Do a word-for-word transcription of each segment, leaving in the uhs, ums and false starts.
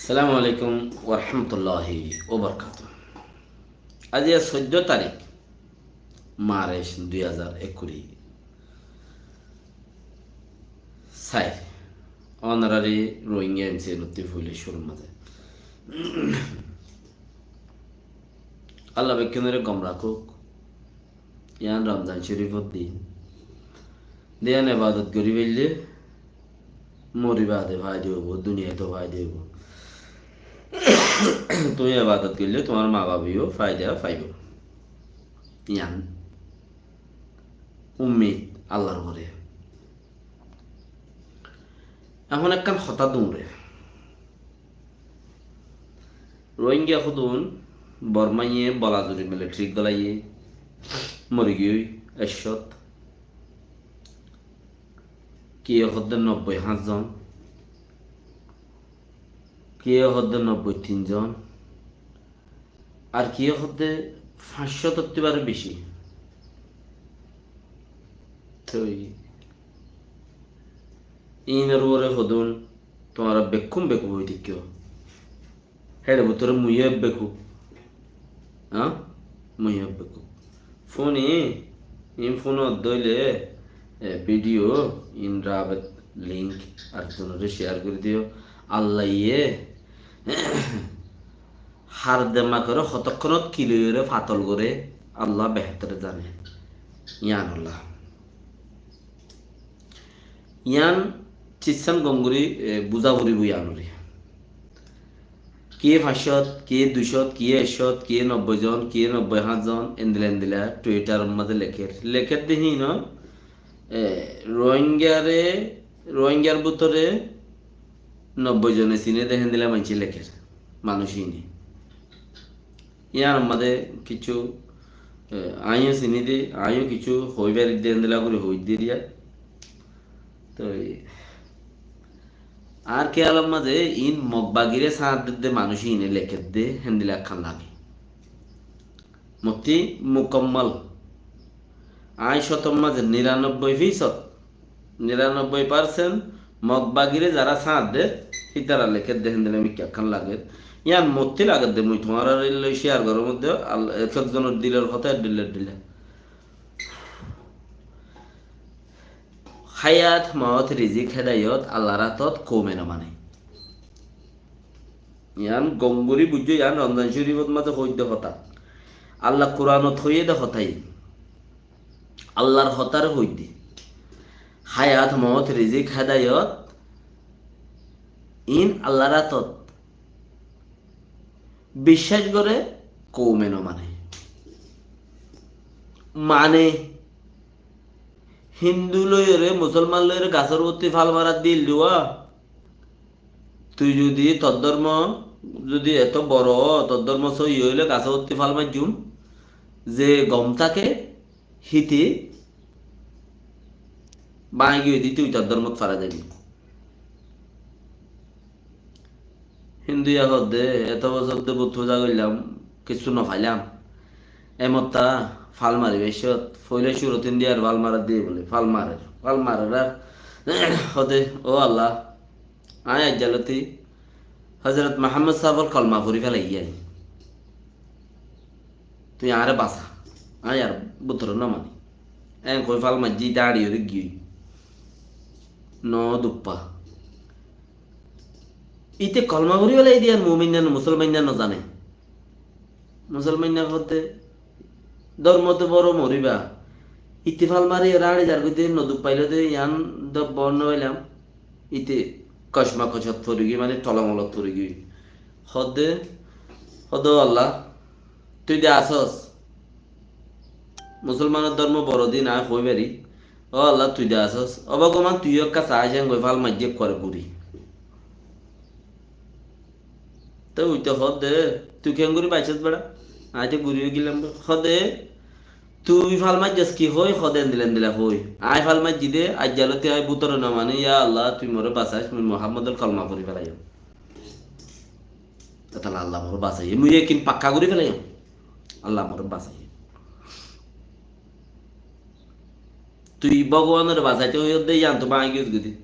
Assalamu alaikum warahmatulláhi wabarakátuhu. Aijja soiddó tarík, March dui házar ekkuri. Sair, Honorary Rohingya M C L ottú foila cúrur mazé. Allah bekkúnore gom rakók. Yián Romzan Córifor din. Diyan ebadot gorí faille mori bade faida óibo, duniyait ó faida óibo. Tuñí ebadot goille tuáñr ma bafe ó faida faibo. Yián ummid Allar uore. Ehón ekkán hotá dúre. Rohingya hodún Bormaye bolazuri militari golaiyé, mori giyói ekcót. Kiyé hoódde nobboi háñt zon, kiyé hoódde nobboi tin zon, ar kiyé hoódde fañs cót ottú baró beci. Toi inor uore hodún tuáñra bekkún bekuf ói táikko. Héçe bútore muiyó ek bekuf. Há? Muiyó ek bekuf. Fúni, in fúnot dóile, e, video, in rabet link ar zonore share gorí diyo. Allaye hár demakore hotokkónot ki loiyóre fatol gore, Allah behétor zane. Yián Allah. Yián ciccán gom gorí, e, buzá foribó yiánore. Kiyé fañs cót, kiyé dui cót, kiyé ek cót, kiyé nobboi zon, kiyé nobboi háñt zon, endilla endilla Twitter or mazé lekér. Lekér de híin, e, Rohingyare, Rohingyar bútore nobboi zone siné de héndilla maincé lekér. Manúic híine. Yián or mazé kissú, e, aññí yó siní de, aññí yó kissú hoi fari de, héndilla gorí hoi de riya. Toi, e, añár kéyal or mazé in Mog bagire sáñt de, de manúic híine lekér de, héndilla ekkán lage. Mottí mukammal. Aññí cótor mazé niranobboi fisót, niranobboi percent Mog bagire zará sáñt de, hítara lekér de héndilla mikká ekkán lager. Yián mottí lager de, mui tuáñrare loi share gorór modde, al-, ek ek zonor dilor hotá eddilla eddilla. Háyat, moot, rizik, hédayot Allar átot, koume no mane. Yián gom gorí buijjó, yián Romzan Córifot mazé hoóidde hotá. Allah Kuranot hoiyé de hotá iín. Allar hotáre hoóidde. Háyat, moot, rizik, hédayot, iín Allar átot. Biccác goré, koume no mane. Mane, Hindu loiyóre, Musolman loiyóre gasór uottí fal marat dil duwa. Tui zudi tor dórmo zudi eto boro ó, tor dórmo sóiyi óile gasór uottí fal maijjum. Ze gom táke, híte báñgi ói di tui tor dórmot fara zaibi. Hinduye hoódde, eto bosór de but fúza goillám, kissú no failam. Emottá fal mari baiccót, foila cúrot Hinduyar fal marat diye bóle, fal marer, fal marer ar hoódde, "Ó Allah, aññí aijjalóti Hozorot Muhammod sáfor kolma fori felaiyí aññí." Tui añáre basa, aññí ar bútore no mani. Eén hoi fal maijjé, íte añçi óre giyói. No duppa. Íte kolma fori felaiyé de, yián mumin na, musolman na no zane. Musolman na hoódde, dórmote boro moriba. Íte fal mari óre añçi zargói de, no duppailó de, yián de bor no failam. Íte kocma kocot forigiyói, mane tolamolot forigiyói. Hoódde, hoódde, "Ó Allah, tui de asós. Musolmanor dórmo boro din aññí hoi fari. Ó Allah, tui de asós. Ó Bhogoban, tui yó ekka saá, céngoi fal maijjé ekkuare guri." Te uite hoódde, "Tui keéngori baiccós beça? Aññí te guri ói gilám." Hoódde, "Tui fal maijjós ki hoi?" Hoódde, "Endila endila hoi. Aññí fal maijjí de, aijjalóti aññí bútore no mani, ya Allah, tui more basais, mui Muhammodor kolma fori felaiyum." Etala Allah more basaiyé, mui ekin pakka gori felaiyum. Allah more basaiyé. Tui Bhogobanore basaite hoiyós de, yián to báñgi giyós goi de.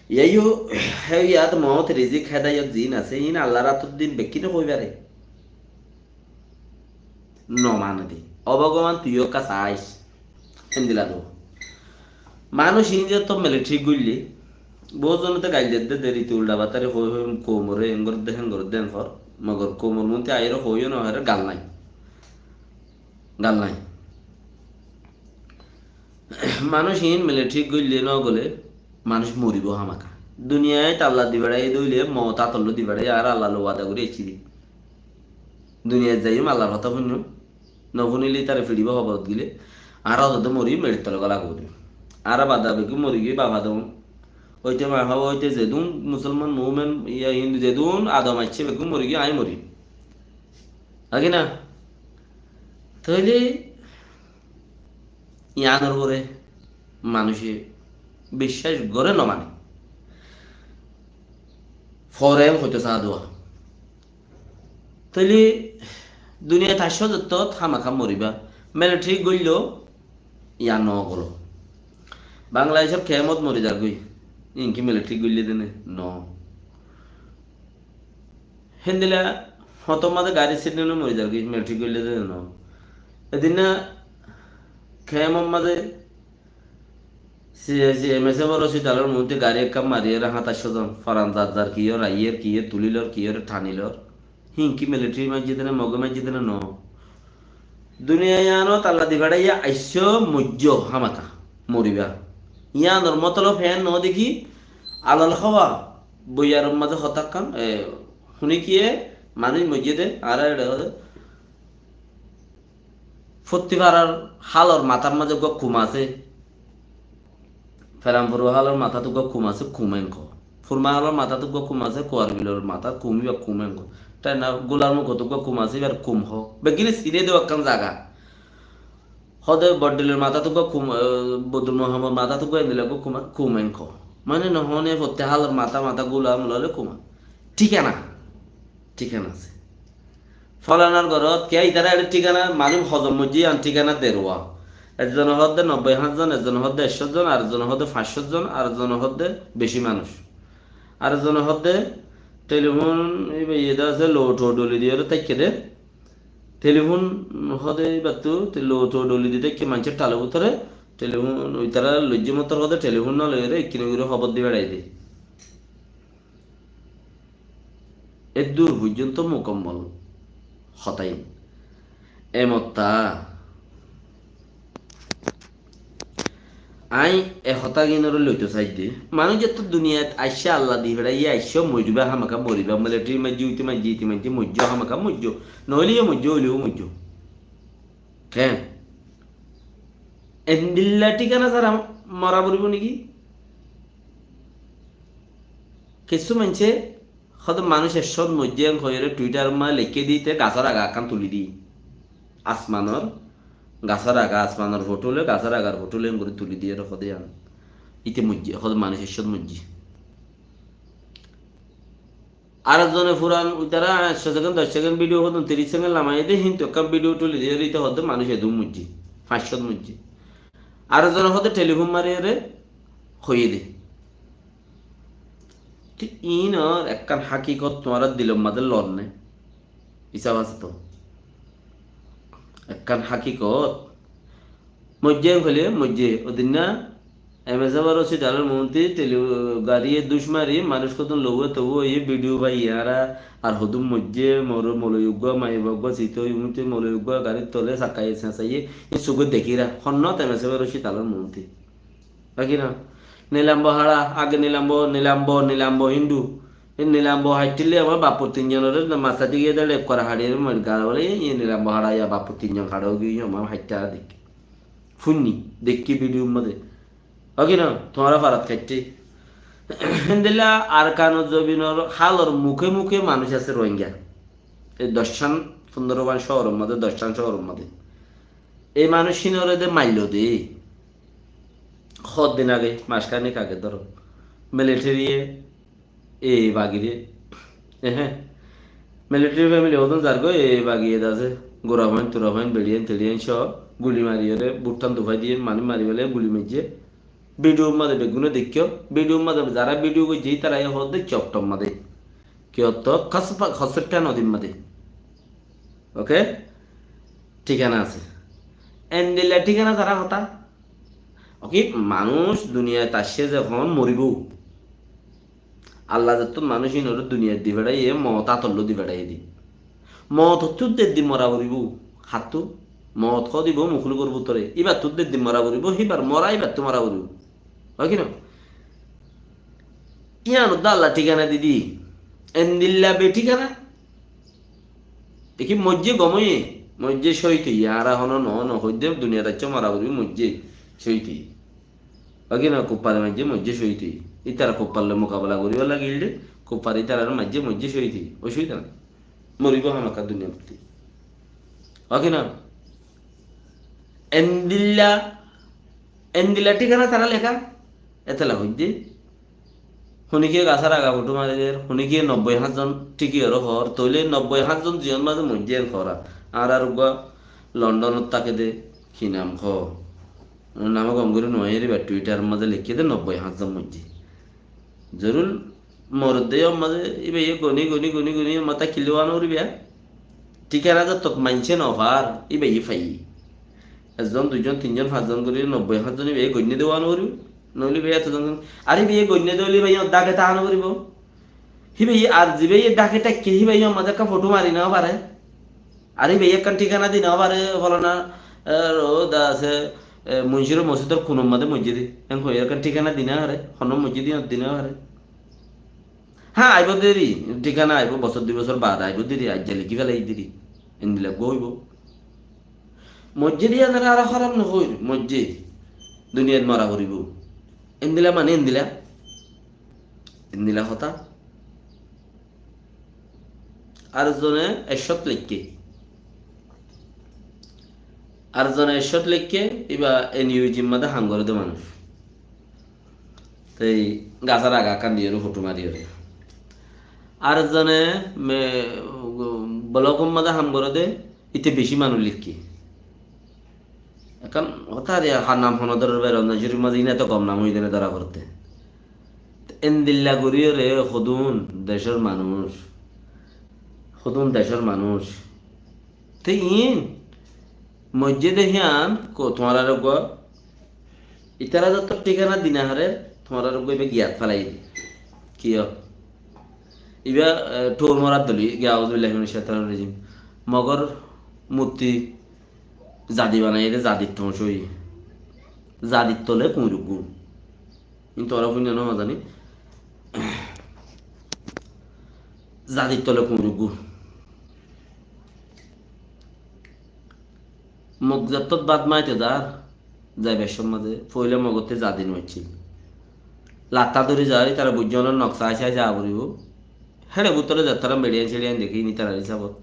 Yaiyo, hé yat mot, rizik, hedayot zin asé, in Allar átot din bekkúne hoi fare. No mane de. Ó Bhogoban, tui yó ekka saic. Endilla do. Manúic in ze to military goille, bout zone to gail de, de, de, riti ulda batari hoi hoi koumore, en goredde, hen goredde, en hor. Mogor koumor monti aiyóre hoiyo no hore, gal nai. Gal nai. Manúic in military goille no gole, manúic moribo hámaka. Duniyait Allah di beçaiye de óile, mot átolla di beçaiye, ar Allah loi wada gori aiccí de. Duniyait zaiyum, Allar hotá fuinno. No funile tare fiçibo hoborot gile. Añára hoto de mori, meçir tole gola gori. Añára bada beggún mori giyói, baf Adom. Óite ma haba óite zedún musolman, mumen, iya Hindu zedún Adom aiccé beggún mori giyói, añí mori. Agi na? Tóile iyanor uore manúice biccác gore no mane. Fore hoito sa dua. Tóile duniyait aiccó zottót hámaka moriba. Military goillo ya no golo. Bangladecór kemot mori zargoi. Inki military goille dene? No. Héndilla fotór mazé garir accident ot mori zargoi, military goille dene? No. Edinna kemor mazé C I C M S F or hosipitálor muúntu gari ekkán mariyóre háñtaccó zon, foran zar zar kiyóre aiyér, kiyóre tulilor, kiyóre tanilor. Hín ki military maijjé dene, Moge maijjé dene? No. Duniya iyanot Allah di feçaiye aiccó moijjó hámaka, moriba. Iyanor motolob hé no deki, alal hawa, boiyaror mazé hotá ekkán, e, huni kiye manúic moijjé de, añára eçe hoó de. Fottí farar hálor matár mazé uggúa kum asé. Feranfuru hálor matát uggúa kum asé, Kumen hoó. Furma hálor matát uggúa kum asé, Kuarbilor matát kum, íba Kumen hoó. Tena Gular Mukot uggúa kum asé, íbar kum hoó. Beggúne siné de ekkán zaga. Hoó de Boddilor matát uggúa kum, e, Bodul Mohamor matát uggúa endilla uggúa kum, Kumen hoó. Mane no hoó né, fottí hálor matá, matá Gula Mula óile Kumen. Thíkana. Thíkana asé. Folanar górot, kiyá itará eçé thíkana, manúic hozon moijjé yián thíkana derwa. Ekzone hoódde nobboi háñt zon, ekzone hoódde ekcó zon, arekzone hoódde fañs cót zon, arekzone hoódde beci manúic. Arekzone hoódde telifón, íba iyé de asé, lou tou dholi diyóre táikke de. Telifón hoóde íbattú, te lou tou dholi di táikke maincór thalor bútore, telifón, itará loijjé motor hoóde telifón no loiyóre, ekkine gorí hóbor di beçai de. Eddúr foijjonto mukammol hotá iín. E motta añí e hotáginore loito saidde. Manúic zettót duniyait aiccé, Allah di feçaiye aiccé, moijjó hámaka moriba, military maijjé, uite maijjé, ite maijjé, moijjó hámaka moijjó. Noóile yó moijjó, óile yó moijjó. Ken? Endilla thíkana sára mora foribó niki? Kessú maincé hoóde manúic ekcót moijjé hoiyóre Twitter ma leikké di, te gasór aga ekkán tuli di. Asmanor, gasór aga, asmanor fotó loi, gasór agar fotó loi, en gorí tuli diyóre hoóde yián. Ite moijjé, hoóde manúic ekcót moijjé. Arekzone furan, uitará ekcó sekend, doc sekend video hoódun, tiríc sekend lamaiyé de, híntu ekkán video tuli diyóre ite hoóde manúic edún moijjé, fañs cót moijjé. Arekzone hoóde telifón mariyóre hoiyé de. Te iínor ekkán hákikot tuáñrar dilor mazé lor né? Hísab asé to. Ekkán hákikot. Moijjé hoilé moijjé. Odinna M S F or hosipitálor muúntu teli-, gariye duc mari, manúic hodún louwa towwa óiye, video baiyé añára, ar hodún moijjé, mor-, moloi uggúa, maiba uggúa, sito ói, uñte moloi uggúa, garir tole, sakkaye, sesaye, e suge dekíra. Honnot M S F or hosipitálor muúntu. Baki na? Nilambo haça, age Nilambo, Nilambo, Nilambo Hindu. E Nilambo haiththíle amar baffor tinzonore massáti giyé de ekkore haçiyóre mari gara bole, e Nilambo haça ya baffor tinzon haça ói giyé, amar haiththá dekí. Funní, dekí video mazé. Baki na? Tuáñra farat kaittí. Héndilla Arkanor zobinor hálor muke muke manúic asé Rohingya. E doccán, fundoro ban cóoror mazé, doccán cóoror mazé. E manúic hínore de maillo de. Hoddin age, maskanik age dóro. Militariye e bagire. Ehe. Military family hodún zargoi, e bagiye de asé. Gura fain, tura fain, beçiyain, teçiyain só. Guli mariyóre, buttán dufai diye, manúic mari fele, guli maijje. Bidiyur mazé beggúne deikkó, bidiyur mazé zará bidiyu goijjé ítara yó hoódde coktor mazé. Ki otto? Kospa-, Kosetta nodir mazé. Oke? Thíkana asé. Endilla thíkana zará hotá. Oke, manúic duniyait aiccé zehón moribóu. Allah zettú manúic ínoré duniyait di feçáiye, moot átolló di feçáiye di. Moot hottú deddi mora foribóu, hattú. Moot hoó dibo muklukor bútore. Íbattú deddi mora foribóu, híbar mora íbattú mora foribóu. Ói ki no? Yían uddá Allah thíkana di di. Endilla bethíkana. Eki moijjé gom óiye, moijjé cóhid óiye, añára hono no, no hoidde duniyat aiccé mora foribóu moijjé cóhid óiye. Ói ki no, kuffare maijjé moijjé cóhid óiye. Ítara kuffar loi mukabela goríbar lagilde, kuffare ítarar maijjé moijjé cóhid óiye. Ocubida nai. Moribóu hámaká duniyat. Ói ki no? Endilla, endilla thíkana tará leká, etella hoidde. Honikiye gasór aga fotó mari der, honikiye nobboi háñt zon thíki oró hoór, tóile nobboi háñt zon ziyón mazé moijjé en hoóra. Añárar uggúa Londonot táke de, ki nam hoó? Namé gom gorí no aiyér, íba Twitter mazé leikké de nobboi háñt zon moijjé. Zorur morodde yó mazé, íbaye goni, goni, goni, goni, mata killé wá no foribó. Thíkana zottót maincé no far, íbaye faiyé. Ekzon, duizon, tinzon, fañszon gorí nobboi háñt zon íbaye goinné de wá no foribó. Noóile íbaye eto zon, ar íbaye goinné de óile íbaye dháke táka no foribó. Híbaye ar zibáye dháke táikke híbaye mazé ekkán fotó mari no fare. Ar íbaye ekkán thíkana di no fare, folana, e, ro da asé, e, Muncír mosídor kunor mazé moijjé de. En hoiyóre ekkán thíkana di no fare, honó moijjé de di no fare. Há, aibó deri, thíkana aibó, bosór dui bosór baade aibó deri, aijja lekí félai deri. Endilla uggúa óibo. Moijjé de yíanore añára hóraf no hoóir, moijjé. Duniyait mora foribó. Endilla mane endilla. Endilla hotá. Ar zone ekcót leikké. Ar zone ekcót leikké, íba NUG mazé ham goré de manúic. Tei gasór aga ekkán diyóre fotó mariyóre. Ar zone me-, blokor mazé ham goré de, íte beci manúic leikké. Ekkán hotá ar yá, har nam honó dórar bái, Romzan Córif mazé ín eto gom nam óiye de né dóra foré. Endilla goríyore hodún decór manúic, hodún decór manúic. Te iín moijjé de híyan ko-, tuáñrare uggúa, ítara zottót thíkana di no fare, tuáñrare uggúa íba giyat félai de. Kiyó? Íba, e, thuur morar doli, giya, auzubillahi minash shaitanir rajim. Mogor murti zadi banaiyé de, zadir thoñc óiye. Zadir tole kuñruggú. Kintu ora fúinno no mazani. Zadir tole kuñruggú. Mog zettót bát maite zar, zaibar cómot mazé, foila mogottú zadi no accíl. Latta dóri zar, ítara buijjé onor noksa aisé, aisé aburibó. Héçe bútore zettara meçiyan ceçiyan dekí, ín ítarar hísabot.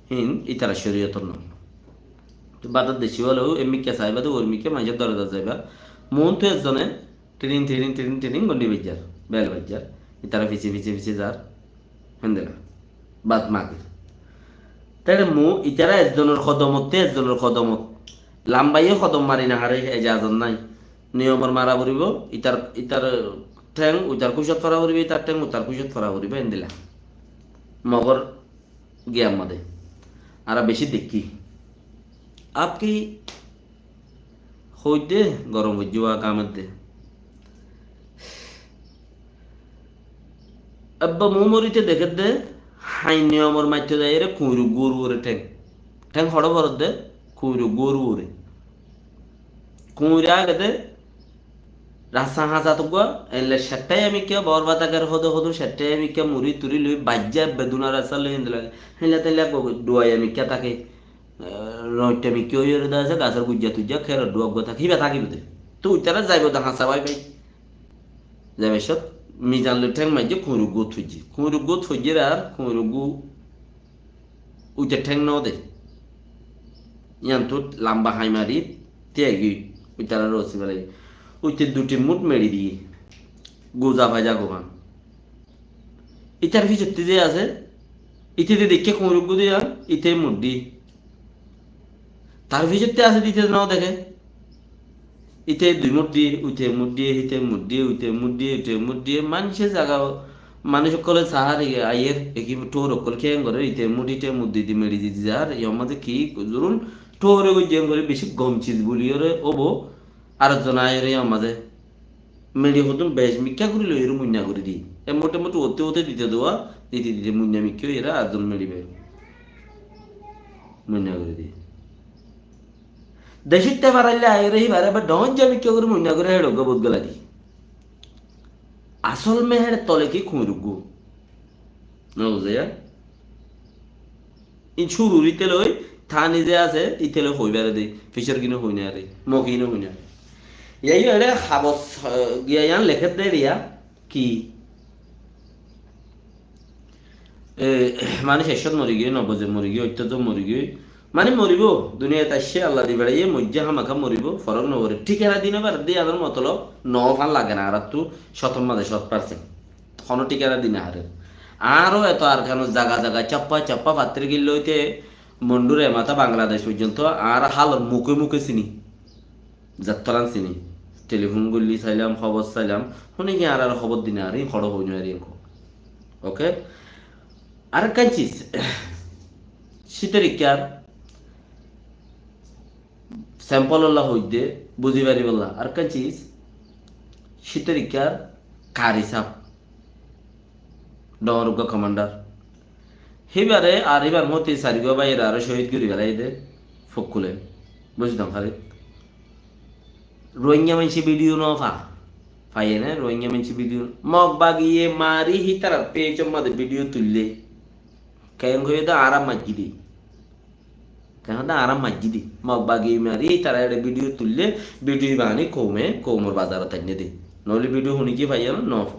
Hín ítarar córiyotor no. Bátor deci óle, emikká saiba de, ormikká maincór dorezat zaiba. Muúntu ezzone, Tirin, tirin, tirin, tirin gorí baijjar, bel baijjar. Ítara fise, fise, fise zar. Héndilla. Bát magir. Tere mu, ítara ezzonor hodomot, te ezzonor hodomot. Lambaiye hodom mari no fare, ejazot nai. Niyomor mara foribó, ítar, ítar théng, ítar kúcot fora foribó, ítar théng, ítar kúcot fora foribó, héndilla. Mogor giyam made. Añára beci dekí. Apki hoidde, gorom foijjé, wa kamedde. Ebba mu morite dekedde, hain niyomor maitto zaiyere kuñruggúr uore théng. Théng hoçé foredde, kuñruggúr uore. Kuñre agede, rasta hañsat uggúa, enle ceththáiya mikká, bor bataker hodo hodo ceththáiya mikká, muri turi loi, baijja beduna rasta loi endilla. Hénla ténla duaiya mikká táke. E, roitta mikká óiyore de asé, gasor gujja tujja, kheror dua uggúa táke, híba tákibo de. Te uitará zaibo de hañsa bái bái. Zaibar cót mizan loi théng maijje, kuñruggút foijje. Kuñruggút foijje ar kuñruggú uite théng no de. Yíantu lamba hañi mari, tiyai giyói, uitará rosi belai. Uite duti mut meçi diye. Guza fai za gofan. Ítar fisotti ze asé, íte de deikké kuñruggú de yián, íte muddi. Tar fisotti asé de íte de no deké. Ite dui muddi, uite muddi, hite muddi, uite muddi, uite muddi, manúice zaga, manúic ókkole sahari aiyer, eki thuor ókkol kiyá gorer, ite muddi, ite muddi di medi di zar, yar maze ki zurul, thuore goi jen gori beci gom ciz buli ore, obo, ar zon aiyer yar maze. Medi hodun bec mikká gori loi ore muinna gori di. E mote mote ote ote dite dowa, dite dite muinna mikká ore ar zon medi be. Muinna gori di. Decót te faraille aiyóre híbare ebar dhoóñr zami kiyá gorí moinna gorí héçe uggúa bóut gala di. Asól mehéçe tole ki kuñir uggúa. No buzó ya? In cúrur ítele ói, tani ze asé, ítele hoói fare de, fisór gine hoói no fare, mok gine hoói no fare. Yai yó eçe habor, eh, giya yián lekér de eriya, ki? E, manúic ekcót mori giyói, nobboi zon mori giyói, óttor zon mori giyói. Mani moribó, duniyait aiccé, Allah di beçaiyé, moijjé hámaká moribó, forók no foré. Thíkana di no fare de, añár motolob no fán lage na, añáráttu cótor mazé cót parsent. Honó thíkana di no fare. Añáro eto Arkanor zaga zaga, chappa chappa fattóri gilla óite Mondhur e matá Bangladec foijjonto añára hálor muke muke sini. Zattóran sini. Telifón goillí sailam, hóbor sailam. Hone ki añárar hóbor di no fari, hoçé hoi no fari enko. Oke? Arekkán cis. Cítor ikkár sempol olla hoidde, buzi faribolla. Arekkán cis. Cítor ikkár kari saf. Dhoóñr uggúa komandar. Híbare ar híbar moti sairgúa báiyore aró cóhid gorí félai de, fokkule. Buzi dam farit. Rohingya maincé bidiyo no fa. Faiye né, Rohingya maincé bidiyo. Mog bagiye mari hítarar pecor mazé bidiyo tuille. Keén hoiyé de añára maijjí de. Te hoóde añára maijjí de. Mog bagi mari, tará eçe bidiyo tuille, bidiyo ibá aní koume, koumor bazarot ainné de. Noóile bidiyo hone ki faiyé no? No fa.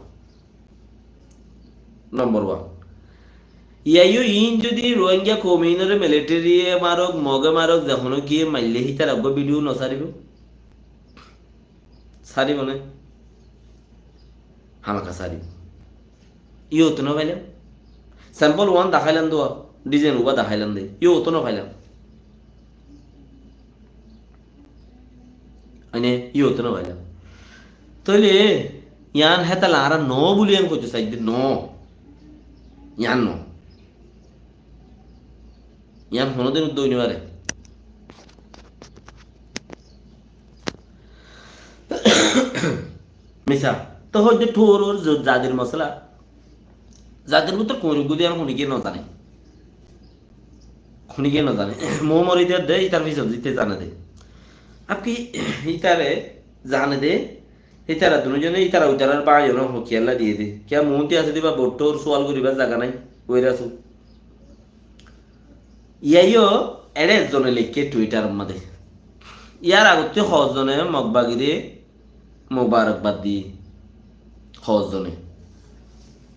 Nombor wan. Yai yó iín zodi Rohingya koum iínore militariye marok, moge marok, ze honó kiye maille hítara uggúa bidiyo no sáribo? Sáribo né? Hámaka sáribo. Iyóto no failam. Sempol wan daháilam de, dizain uggúa daháilam de. Iyóto no failam. Aine, iyóto no failam. Tóile, yián hétalla añára no buli yián hoito saidde, no. Yián no. Yián honódin uddá ói no fare. Misá. Tó hoódde thuoror zo-, zadir mosala. Zadir bútore kuñir uggúa de yián hone kiye no zane. Hone kiye no zane. Mou mori der de, ítar fisot zite zane de. Ab ki ítare zane de, ítara dunuzone, ítara uitarar bái no ho kiyólla diye de. Kiyá muúnti asé de ba bottór sual goribar zaga nai. Oir asú. Yai yó eçe ezzone leikké Twitter or mazé. Yar agottí hozzone Mog bagire mubarakbad diyé. Hozzone.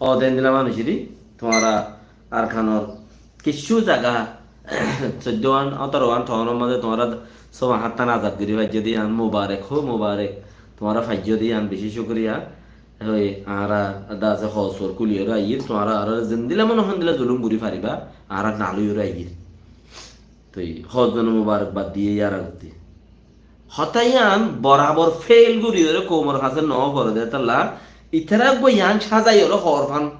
Ó de endilla manúic eri, tuáñra Arkanor kissú zaga, soiddo an, otoro an tohonor mazé tuáñra sóba háttán azad gorí faijjó de yián mubarek, hó mubarek. Tuáñra faijjó de yián beci cúkuriya. Hoi, añára dase hosor kuliyóre aiyír, tuáñra añára zendilla mone hondilla zulum gorí faribá, añára nalóiyóre aiyír. Toi hosdone mubarakbad diyé yar agottí. Hotá yián borabor feil goríyóre koumor hañsé no fore de hétolla, itará uggúa yián sazaiyóre hoór fán.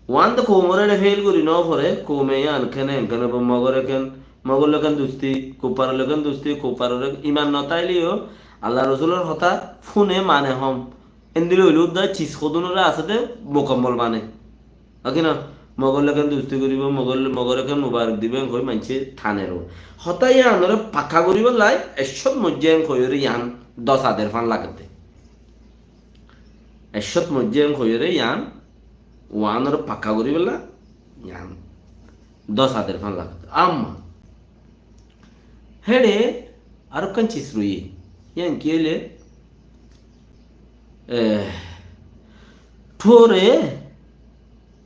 Wande koumor eçe feil gorí no fore, koume yián kene, kene bo mogor eken, mogor loken dusti, kuffaror loken dusti, kuffaror ek-, iman no táileyó, Allah Rosulor hotá fune mane hom. Endilla óile uddá cis hodún ore asé de mukammol mane. Aki na, mogor loken dusti goribo, mogor, mogor eken mubarak dibo, en hoi maincé tanero. Hotá yián ore pakka goribolla, ekcót moijjé en hoiyóre yián dos ader fán lagedde. Ekcót moijjé en hoiyóre yián, uán ore pakka goribolla, yián dos ader fán lagedde. Amma, héçe arekkán cis roiyé. Yián ki óile, eh, thuore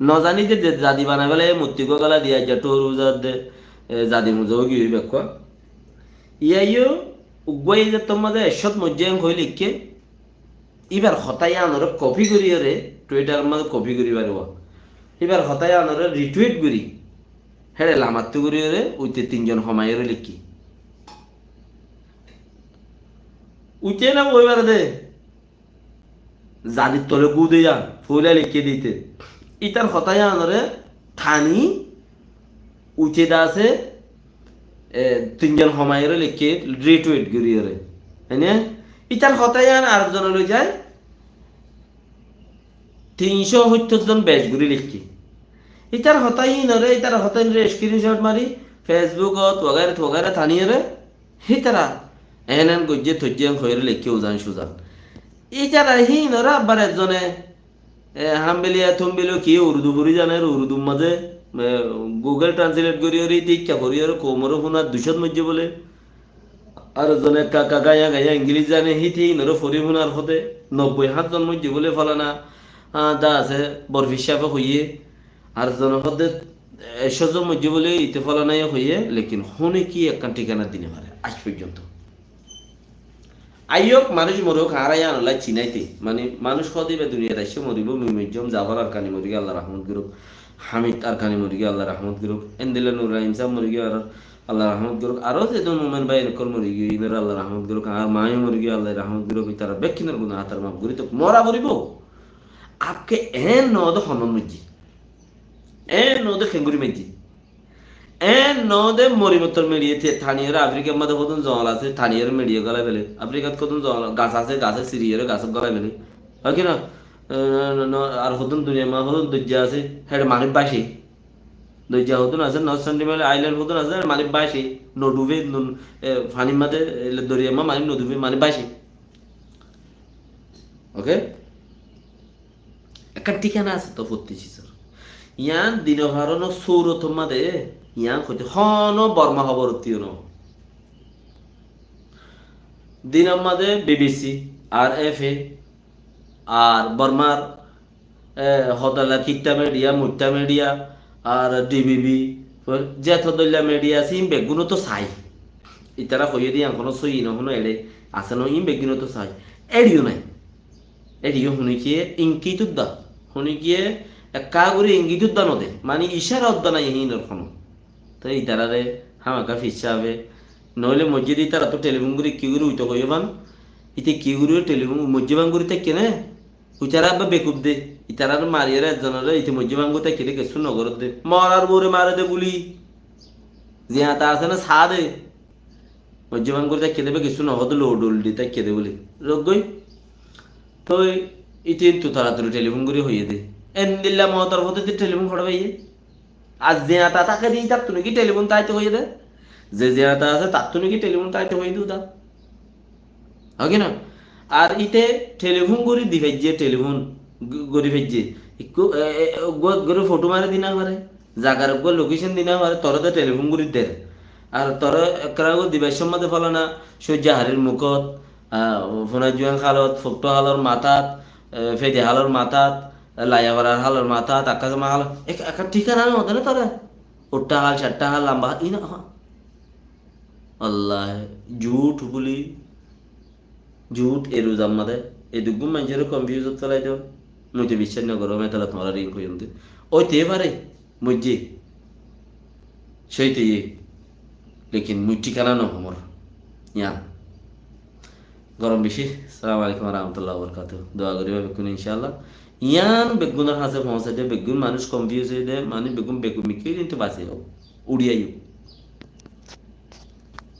no zani de, de zadi banai félaiye, murti uggúa gala diye, aijja thuor uza de, eh, zadi muza ói giyói bekkúa. Yai yó uggúa izettor mazé ekcót moijjé en hoi leikké, íbar hotá yián ore kopi goríyóre, Twitter or mazé kopi gorí faribo. Íbar hotá yián ore retweet gorí, héçe lamattú goríyóre, uite tin zon homaiyóre leikké. Uite na boi fare de. Zadir tole gúde yián, foila leikké de íte. Ítar hotá yiánore tani uite de asé, e, tin zon homaiyore leikké, retweet goríyore. Ene? Ítar hotá yián ar zone loi zai, tin cót hóttor zon bec gorí leikké. Ítar hotá hínore, ítar hotá hínore screenshot mari, Facebook ot, wagaira wagaira taniyore, hítara, en en goijjé, toijjé en hoiyore leikké uzan suzan. Ítara hínore abbar ekzone, e, hambiliya tumbiliyo ki urdu fori zane, urdur maze, e, Google Translate goríyore, íte ikka foriyore, koumore funar ducot moijjé bole. Ar zone ekka ekka gaiya gaiya English zane, híte hínore fori funar hote, nobboi hát zon moijjé bole falana, a, da asé, Borfir safe hoiye. Ar zone hote, e, cót zon moijjé bole íte falanaye hoiye, lekin hone ki ekkán thikana di no fare, aij foijjonto. Aiyók, manúic moruk, añára yián olla cinaite. Mani, manúic hoó de iba duniyat aiccé moribo, mui moijjóm, Zafar Arkani morigiye, Allah rahmot goruk. Hamid Arkani morigiye, Allah rahmot goruk. Endilla Nur Rahim sáb morigiye, ar Allah rahmot goruk. Aró zedún mumin bái ókkol morigiye, inore Allah rahmot goruk. Añár maáyo morigiye, Allah rahmot goruk. Ítara bekkúnor guná ítara maf gorí tok. Mora foribo. Apke en no de honor moijjé. En no de kengori moijjé. En no de mori mottor meçiye te taniyore Afrikar maze hodún zongol asé, taniyore meçiye golai fele. Afrikat hodún zongol gas asé, gase siriyore gasot golai fele. Hoi ki no? E, no, no, no, ar hodún duniyar maze hodún doijja asé, héçe manúic báce. Doijja hodún asé, North Sentinel Island hodún asé, héçe manúic báce. No dube, nun, e, fanir maze, e, doriyar maze manúic no dube, manúic báce. Oke? Ekkán thikana asé to fottí cizor. Yián dino farono surotor maze, yián hoite hono Borma hobor ottíyo no. Dinor maze B B C, R F A, ar Bormar, e, hodala kitta media, mutta media, ar D B B, zeto doilla media asé, ín beggúno to sai. Ítara hoiye de yián hono sóiyi no, hono eçe asé no, ín beggúno to sai. Eçiyo nai. Eçiyo hone kiye ingit udda. Hone kiye ekka gori ingit udda no de. Mani icára udda nai hínor hono. Te ítarare hámaka fissá abe. Noile moijjé de ítara to telefon gori ki gori uite hoiye fan. Íte ki gori telefon moijjé fan gori táikke ne. Ítara abba bekuf de. Ítarare mariyore ekzonore íte moijjé fan gori táikke de kessú no gorer de. Morar bore mare de guli. Ziyata asé na sa de. Moijjé fan gori táikke de be kessú no hoó de, lou dol di táikke de buli. Roggoi. Toi íte tu taratari telefon gori hoiye de. Endilla motor fote de telefon fora faiye. Ar ziyata táke de ítattú noki telefon taite hoiye de. Ze ziyata asé tattú noki telefon taite hoiye de uda. Hoi ki no? Ar íte telefon gori di faijje, telefon g-, gori faijje. Ikku, e, e, uggwá gori foto mari di no fare. Zagar uggwá location di no fare, tore de telefon gori der. Ar tore ekkán gori dibaccór maze falana, Sóijja Harir mukot, a, Funa Juang halot, Fukto halor matat, e, Fedi halor matat, e, Laiyafarar halor matat, Akkasama halot. Ek-, ekkán thikana no de na tore. Uṭṭa hal, saṭṭa hal, lamba hal, ina ha. Allah, jhut buli, jhut e ruzar maze, e duggún manúcore confuse ot felai do. Mui to biccác no gorom, etala tuáñrare in hoiyum de. Óite fare, moijje. Sóite ye. Lekin mui thikana no homor. Yián. Gorom beci. Assalamu alaikum wa rahmatullahi wa barakatuhu. Dua goriba bekkúne incállah. Yián beggúnor hañse foóñsai de, beggún manúic confuse ói de, manúic beggún bekuf mikki ói de, kintu basi zaibo. Uçi zaibo.